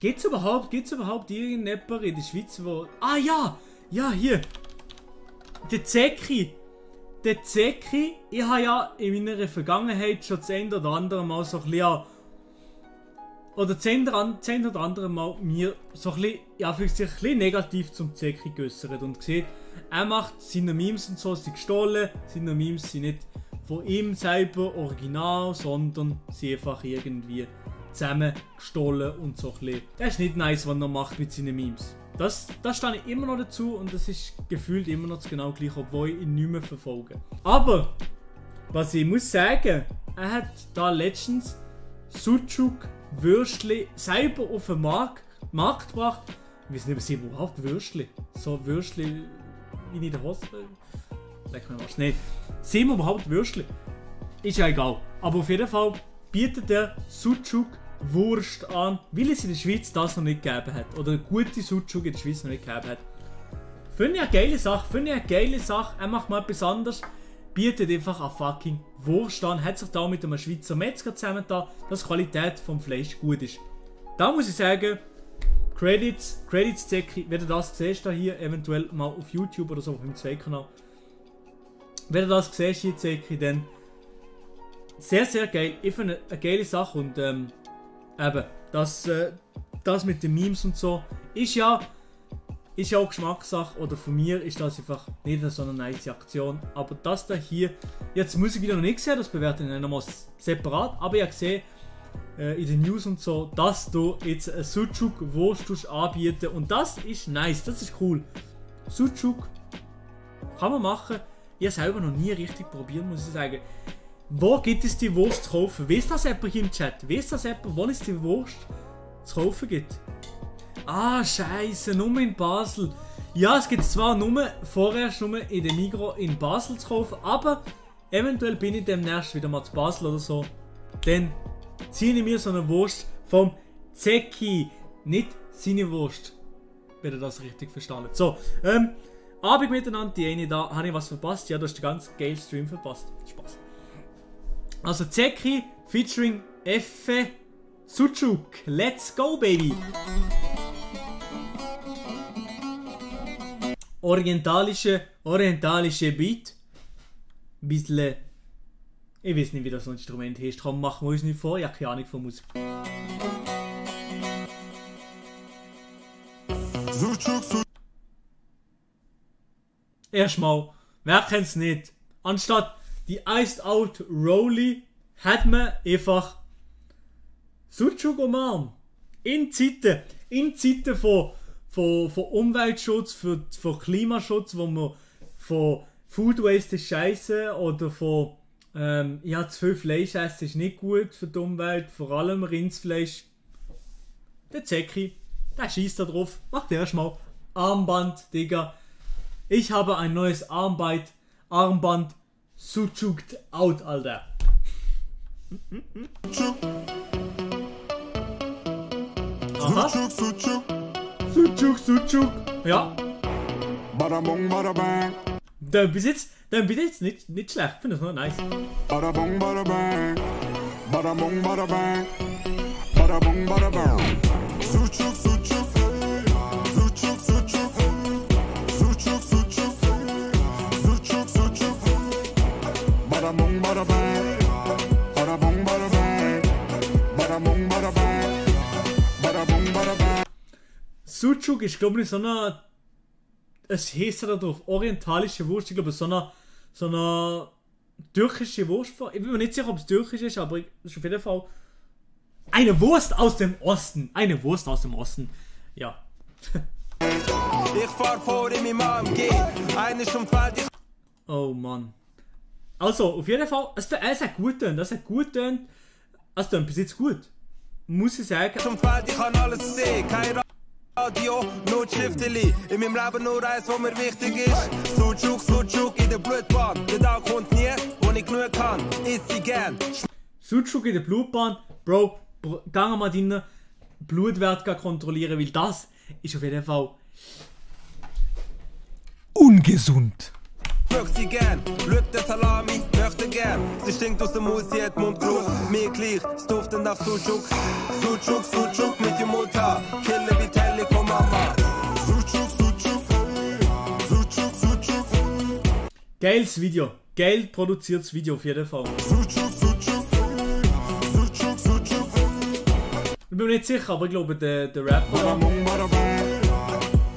Gibt's überhaupt irgendjemanden in der Schweiz, wo... Ah ja! Ja, hier! Der Zeki! Der Zeki, ich habe ja in meiner Vergangenheit schon das eine oder andere Mal so ein bisschen... Oder das eine oder andere Mal mir so ein bisschen, ja, für sich ein bisschen negativ zum Zeki geäußert und gesehen, er macht seine Memes und so, sind gestohlen, seine Memes sind nicht von ihm selber original, sondern sie einfach irgendwie zusammen gestohlen und so ein bisschen. Das ist nicht nice, was er macht mit seinen Memes. Das stehe ich immer noch dazu und das ist gefühlt immer noch genau gleich, obwohl ich ihn nicht mehr verfolge. Aber, was ich muss sagen, er hat da letztens Sucuk Würstli selber auf den Markt gebracht. Ich weiß nicht, ob sie überhaupt Würstli. So Würstli wie in der Hose. Leck mir was. Nein. Sehen wir überhaupt Würstli? Ist ja egal. Aber auf jeden Fall bietet der Sucuk Wurst an, weil es in der Schweiz das noch nicht gegeben hat. Oder eine gute Sucuk in der Schweiz noch nicht gegeben hat. Finde ich eine geile Sache. Er macht mal etwas anderes. Bietet einfach eine fucking Wurst an. Hat sich da mit einem Schweizer Metzger zusammengetan, dass die Qualität vom Fleisch gut ist. Da muss ich sagen, Credits Zeki, wenn du das siehst, da hier eventuell mal auf YouTube oder so auf meinem Zweitkanal. Wenn du das siehst hier, Zeki, dann sehr, sehr geil. Ich finde eine geile Sache und eben, das mit den Memes und so ist ja auch Geschmackssache, oder von mir ist das einfach nicht so eine nice Aktion. Aber das da hier, jetzt muss ich wieder noch nicht sehen, das bewerte ich nochmal separat, aber ich habe gesehen in den News und so, dass du jetzt eine Sucuk Wurst anbieten und das ist nice, das ist cool. Sucuk kann man machen, ich habe selber noch nie richtig probiert, muss ich sagen. Wo gibt es die Wurst zu kaufen? Weiss das jemand hier im Chat? Weiss das jemand, wo es die Wurst zu kaufen gibt? Ah, scheiße, nur in Basel. Ja, es gibt zwar vorerst nur in der Migros in Basel zu kaufen, aber eventuell bin ich demnächst wieder mal zu Basel oder so. Dann ziehe ich mir so eine Wurst vom Zeki. Nicht seine Wurst. Wenn ihr das richtig verstanden habt. So, Abend miteinander, die eine da, habe ich was verpasst? Ja, du hast den ganzen geil Stream verpasst. Spaß. Also Zeki featuring Effe Sucuk. Let's go, baby! Orientalische Beat. Bisschen. Ich weiß nicht, wie das Instrument heißt. Komm, machen wir uns nicht vor. Ich habe keine Ahnung von Musik. Erstmal, wer kennt es nicht? Anstatt die Iced Out Rolly hat man einfach Sucuk umarmt. In Zeiten von Umweltschutz, von Klimaschutz, wo man von Food Waste ist scheiße oder von ja, zu viel Fleisch essen ist nicht gut für die Umwelt, vor allem Rindsfleisch. Der Zeki, der schießt da drauf, macht erstmal Armband, Digga. Ich habe ein neues Armband Sucukt out, Alter. Aha. Sucuk. Ja. Badabong, badabang. Dann bis jetzt nicht schlecht. Ich finde das noch nice. Badabong, badabang. Badabong, badabang. Badabong, badabang. Sucuk. Badabong, badabang. Badabong, badabang. Badabong, badabang. Badabong, badabang. Sucuk ist, glaube ich, so eine. Es heißt da drauf, orientalische Wurst. Ich glaube, so eine türkische Wurst. Ich bin mir nicht sicher, ob es türkisch ist, aber es ist auf jeden Fall eine Wurst aus dem Osten. Eine Wurst aus dem Osten. Ja. Ich fahr vor in meinem AMG. Eine schon fertig. Oh Mann. Also, auf jeden Fall, es hat gut getan. Es klingt bis jetzt gut. Muss ich sagen. Schon fertig, ich kann alles sehen. Kein Radio, nur Schrifteli. In meinem Leben nur eins, was mir wichtig ist. Sucuk in der Blutbahn. Der Tag kommt nie, wo ich genug kann. Ist sie gern. Sucuk in der Blutbahn. Bro, geh mal deinen Blutwert kontrollieren, weil das ist auf jeden Fall ungesund. mög sie gern. Lübt der Salami, möchte gern. Sie stinkt aus dem Mund, sie hat Mundgeruch. Mir gleich, es duftet nach Sucuk. Sucuk, Sucuk mit dem Mutter. Kille wie Telly von Mama. Sucuk, Sucuk. Sucuk, Sucuk. Geiles Video. Geil produziertes Video auf jeden Fall. Sucuk, Sucuk. Sucuk, Sucuk. Ich bin mir nicht sicher, aber ich glaube, der Rapper. Bada bong, bada bang.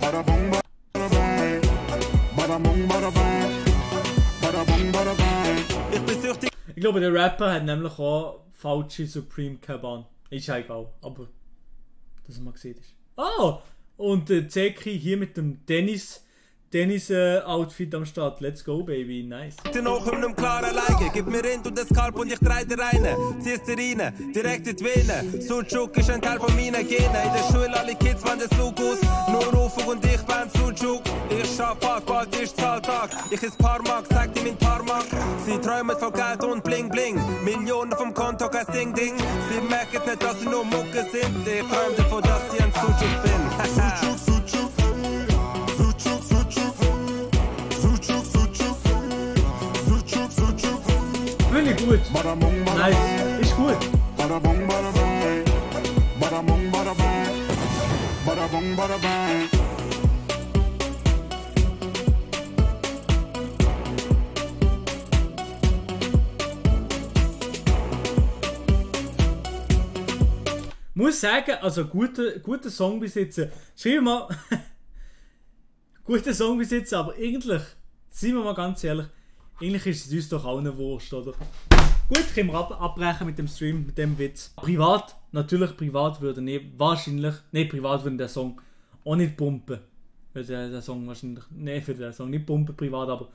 Bada bong, bada bang. Bada bong, bada bang. Bada bong, bada bang. Ich bin süchtig. Ich glaube, der Rapper hat nämlich auch falsche Supreme Caban. Ist ja egal, aber dass man gesehen ist. Ah! Und der Zeki hier mit dem Tennis-Outfit am Start. Let's go, baby. Nice. Noch in einem klaren Leige. Gib mir Rind und das Kalb und ich dreh dir rein. Ziehst dir rein, direkt in die Vene. Sucuk ist ein Teil von meinen Genen. In der Schule alle Kids wollen den Sugus. Nur rufen und ich bin Sucuk. Ich schaff hart, bald ist Zahltag. Ich is Parmak, zeig dir mein Parmak. Sie träumen von Geld und Bling Bling. Millionen vom Konto, kein Ding Ding. Sie merken nicht, dass sie nur Mucke sind. Ich träum davon, dass ich ein Sucuk bin. Sucuk, Sucuk. Sucuk, Sucuk. Sucuk, Sucuk. Sucuk, Sucuk. Finde ich gut. Bada bong, bada Nice. bang. Ist gut. Bada bong, bada bang. Bada bong, bada bang. Bada bong, bada bang. Muss sagen, also guter Song bis jetzt. Schreib mal. Guter Song bis jetzt, aber eigentlich, seien wir mal ganz ehrlich, eigentlich ist es uns doch allen wurscht, oder? Gut, können wir abbrechen mit dem Stream, mit dem Witz. Privat, natürlich privat würden privat würden der Song auch nicht pumpen. Würde der Song wahrscheinlich, für den Song nicht pumpen, privat, aber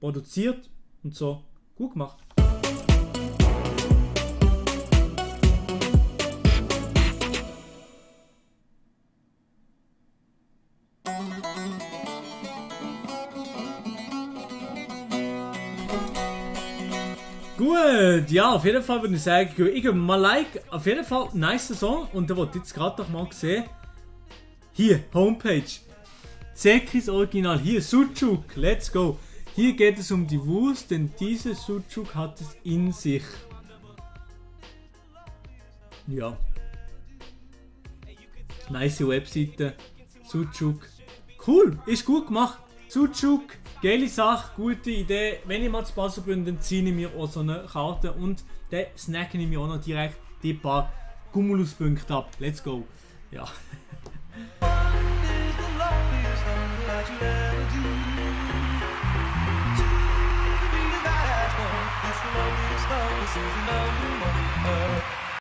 produziert und so, gut gemacht. Gut, ja, auf jeden Fall würde ich sagen, ich gebe mal Like, auf jeden Fall nice Song und der wird jetzt gerade doch mal sehen. Hier, Homepage. Zekis Original, hier, Sucuk, let's go. Hier geht es um die Wurst, denn diese Sucuk hat es in sich. Ja. Nice Webseite, Sucuk. Cool, ist gut gemacht. Sucuk, geile Sache, gute Idee. Wenn ich mal zu Basel bin, dann ziehe ich mir auch so eine Karte und dann snacke ich mir auch noch direkt die paar Cumulus-Punkte ab. Let's go. Ja.